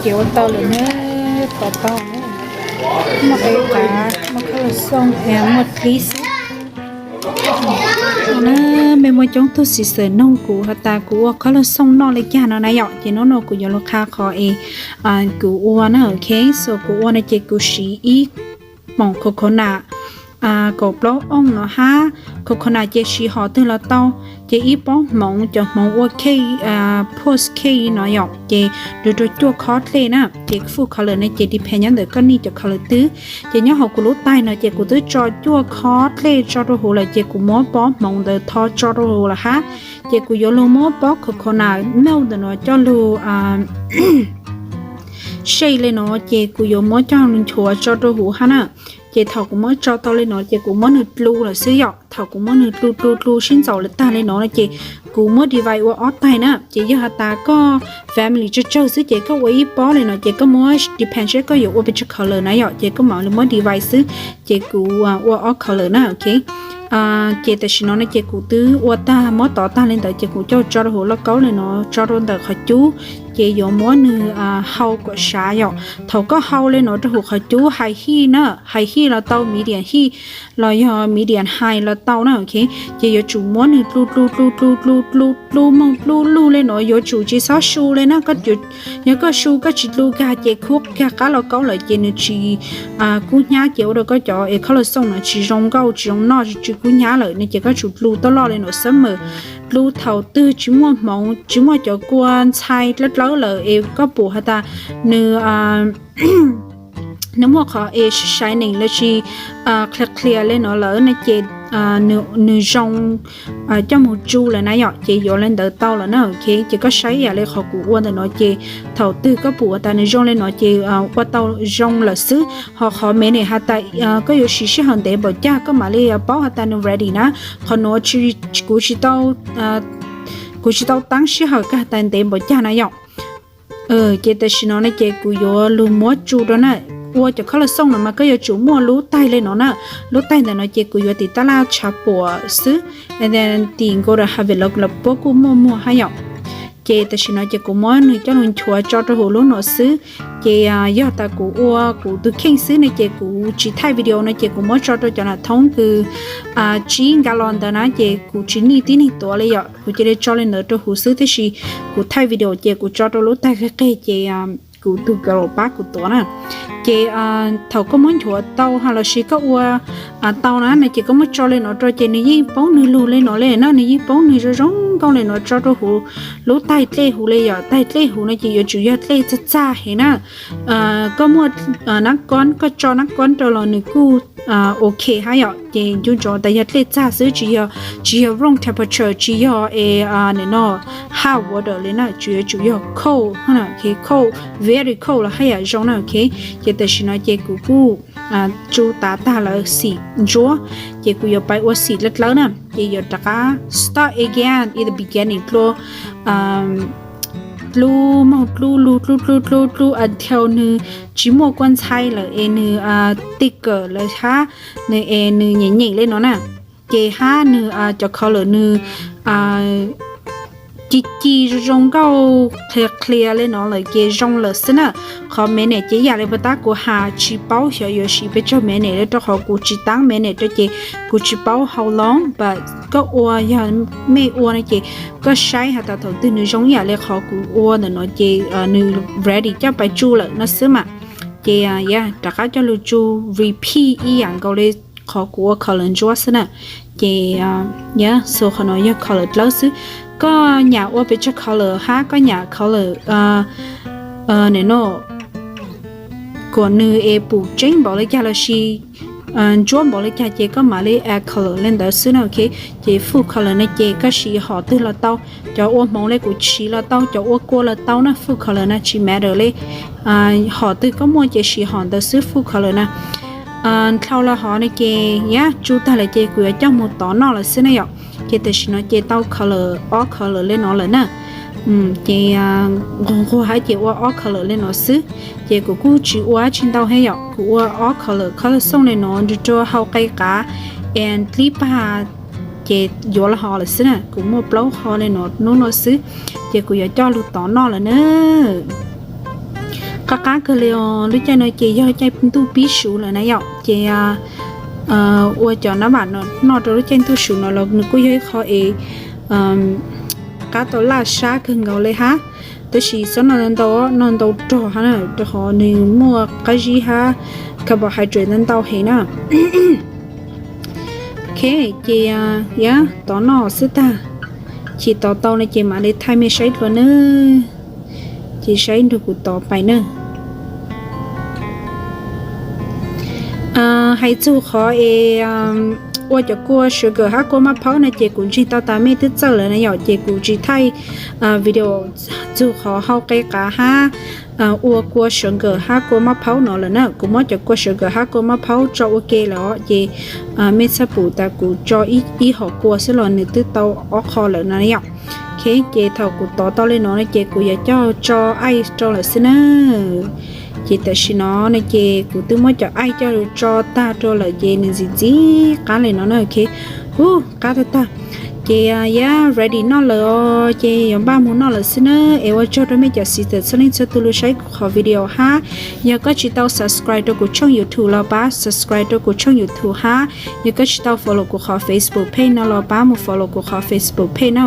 Ces ua tau lawm na, pom tau muaj qe qav, muaj khaub lau xooj, muaj dib xwb. Na, mej muaj coob tug xis xawm noog kuv has tas kuv ua khaub lau xooj noj le caag no na yom. Ces nub nua kuv yuav lug qha qhov es kuv ua na, ok. So kuv ua no ces kuv siv ib moos coconut kaum plaub ooj no hab. Coconut ces siv hom twg los tau, ces ib pob hmoov, cov hmoov ua cake, poached cake no yom, ces lug rua cuaj khob dlej na. Ces food colour no ces depend nyob ntawm koj nij cov colour twg. Ces nyob hauv kuv lub taig no ces kuv twb tso cuaj khob dlej tso rua huv lawm, ces kuv muab pob hmoov ntawd tho tso rua huv lawm hab. Ces kuv yuav lug muab pob coconut milk ntawm no coj lug shape le no, ces kuv yuav muab coj lug nchuav tso rua huv hab na. Ces thaum kuv muab tso tau le no ces kuv muab nwg dlu lawm xwb yom. Thaum kuv muab nwg dlu dlu dlu sib ntxaus lawm tag le no no ces kuv muab divide ua ob taig na. Ces yog has tas koj family tsawg tsawg xwb ces koj ua ib pob le no ces koj muab depend seb koj yuav ua pes tsawg colour na yom, ces koj mam li muab divide xwb. Ces kuv ua ob colour na, ok. Ces tam sim no no ces kuv twb ua tag, muab tov tag le ntawd ces kuv coj tso rau hauv lauj kaub le no, tso rau ntawm qhov cub. Ces yuav muab nwg hau kom sav yom. Thaum koj hau le no rau hauv qhov cub, high heat na, high heat los tau, medium heat los yog medium high los tau na, ok. Ces yuav tsum muab nwg dlu dlu dlu dlu dlu dlu dlu moog dlu lug le no, yuav tsum tsis txhob su le na. Yog koj su koj tsis dlu kag ces kub kag qab lauj kaub lawm ces nwg tsis kub hnyav ces ua rau koj cov es khaub lau xooj no tsis zoo nkauj tsis zoo noj tsis kub hnyav lawm ne. Ces koj tsum dlu tau loj le no, summer dlu thaum twg tsis muaj hmoov tsis muaj cov kua ntxhai dlawb dlawb lawm es koj pum has tas nwg nwg muaj qhov es shining lossis qhia qhia le no lawm na ces nwg zoo coj moog tsu lawm na yom, ces yuav le ntawd tau lawm na, ok. Ces koj saib ib yam le qhov kuv ua ntawm no ces thaum twg koj pum has tas nwg zoo le no ces ua tau zoo lawm xwb. Ho qhov me ne has tas koj yuav siv sij hawm ntev npaum caag koj mam li paub has tas nwg ready na. Qhov nuav kuv tsis tau, kuv tsis tau taab sij hawm kag has tas ntev npaum caag na yom. Ces tam sim no ne ces kuv yuav lug muab tsu rau na. Ua cov khaub lau xooj no mas koj yuav tsum muaj lub taig le no na. Lub taig ntawm no ces kuv yuav tim tab laj tshav puam xwb, tim nkaus rau hav vim lawv puab kuj muaj muag hab yom. Ces tam sim no ces kuv muab nwg coj lug nchuav tso rau huv lub no xwb. Ces yog tas kuv ua kuv tug kheej xwb ne ces kuv tsis thaij video no ces kuv muab tso rau cov nam thoob kws tsib nka los ntawd na ces kuv tsis nij tib neeg tuav le yom, kuv cia li tso le ntawd rau huv xwb, tab sis kuv thaij video ces kuv tso rau lub taig qig qig ces kuv tug ka los pab kuv tuav na. Ces thaum koj muab nchuav tau ha lossis koj ua tau na no ces koj muab tso le no rau ces nws yeej poob nws lug le no le na, nws yeej poob nws zoo zoo nkauj le no tso rau huv lub taig dlej huv le yom. Taig dlej huv no ces yuav tsum yog dlej txag txag heev na. Koj muaj nab kob, koj tso nab kob rau los nws kuj ok hab yom. Ces ncu ntsoov tas yog dlej txag xwb, tsis yog, tsis yog room temperature, tsis yog es nim no hot water le na, tsuas yuav tsum yog cold, cold, very cold los haj yam zoo na, ok. Ces tam sim no ces kuv kuj tsu tav tag lawm xim ntsuab, ces kuv yuav pib ua xim dlawb dlawb na, ces yuav rov qab start again in the beginning dlua, dlub moog dlub lug dlub dlub dlub dlub until nws tsis muaj kua ntxhai lawm es nws thicker lawm hab, nws es nws nyeem nyeem le no na. Ces hab nws cov colour nws ci ci zoo zoo nkauj qhia qhia le no lawm ces zoo lawm xwb na. Qhov me ne ces ib yam li puag ta kuv has tsis paub xyov yuav siv pes tsawg me ne le rau qhov kuv tsis taab me ne rau ces kuv tsis paub how long, but koj ua yog mej ua no ces koj saib has tas thaum twg nws zoo ib yam li qhov kuv ua ntawm no ces nws ready coj pais tsu lawm no xwb mas. Ces yog rov qab coj lug tsu repeat ib yam nkaus li qhov kuv ua colour ntsuab xwb na. Ces yog so qhov no yog colour dlawb xwb. Koj nyam ua pes tsawg colour hab koj nyam colour nim no kuas nws es pum tseeb npaum li cas lossis ntsuab npaum li cas ces koj mam li add colour le ntawd xwb na, ok. Ces food colour no ces koj siv hom twg los tau, cov ua hmoov le kuv siv los tau, cov ua kua los tau na, food colour no tsis matter li. Hom twg koj muaj ces siv hom ntawd xwb, food colour na. Dlhau los hov no ces yog tsu tag lawm ces kuv yuav coj moog tov noj lawm xwb na yom. Ces tam sim no ces tau colour ob colour le no lawm na. Ces nquag nquag hab ces ua ob colour le no xwb. Ces kuv kuj tsis ua dab tsi ntau hab yom, kuv ua ob colour, colour xooj le no nrug rua hau qe qav and dlib pag, ces yuav los hov lawm xwb na. Kuv muaj plaub qho le no nub no xwb, ces kuv yuav coj lug tov noj lawm na. Qab qab kawg li os, lub caij no ces yog caij ntuj pib su lawm na yom, ces ua cov nab npam no noj rau lub caij ntuj su no los nws kuj yog ib qho es qab tau laj sab kawg nkaus li hab. Tab sis txhob noj ntau, noj ntau rog hab na, rau qhov nws muaj qab zib hab carbohydrate ntau ntau heev na. Ok, ces yog tod noj xwb tag, ces tod tau no ces mam li thaij mej saib dua na. Ces saib nrug kuv tod pais na. Hais txug qhov es ua cov kua sugar hab kua maj phaub no ces kuv ntseeg tau tas mej twb txawj lawm na yom, ces kuv tsis thaij video txug qhov hau qe qav hab ua kua sugar hab kua maj phaub no lawm na. Kuv muab cov kua sugar hab kua maj phaub tso ua ke lawm os, ces mej txhaj pum tas kuv tso ib hom kua xwb los nws twb tau ob qho lawm no yom. Ok, ces thaum kuv tod tau li no no ces kuv yuav coj tso ice rau lawm xwb na. Ces tam sim no no ces kuv twb muab cov ice coj tso tag rau lawm ces nws ntxim ntxim qab li no na. Ok, ub, qab tag tag. Ces yog ready noj lawm os, ces yuav npaj mus noj lawm xwb na. Es ua tsaug rau mej cov sister txhua leej txhua tug lug saib kuv qhov video hab. Yog koj tsis tau subscribe rau kuv tshooj YouTube los pab subscribe rau kuv tshooj YouTube hab. Yog koj tsis tau follow kuv qhov Facebook page no los pab mus follow kuv qhov Facebook page na.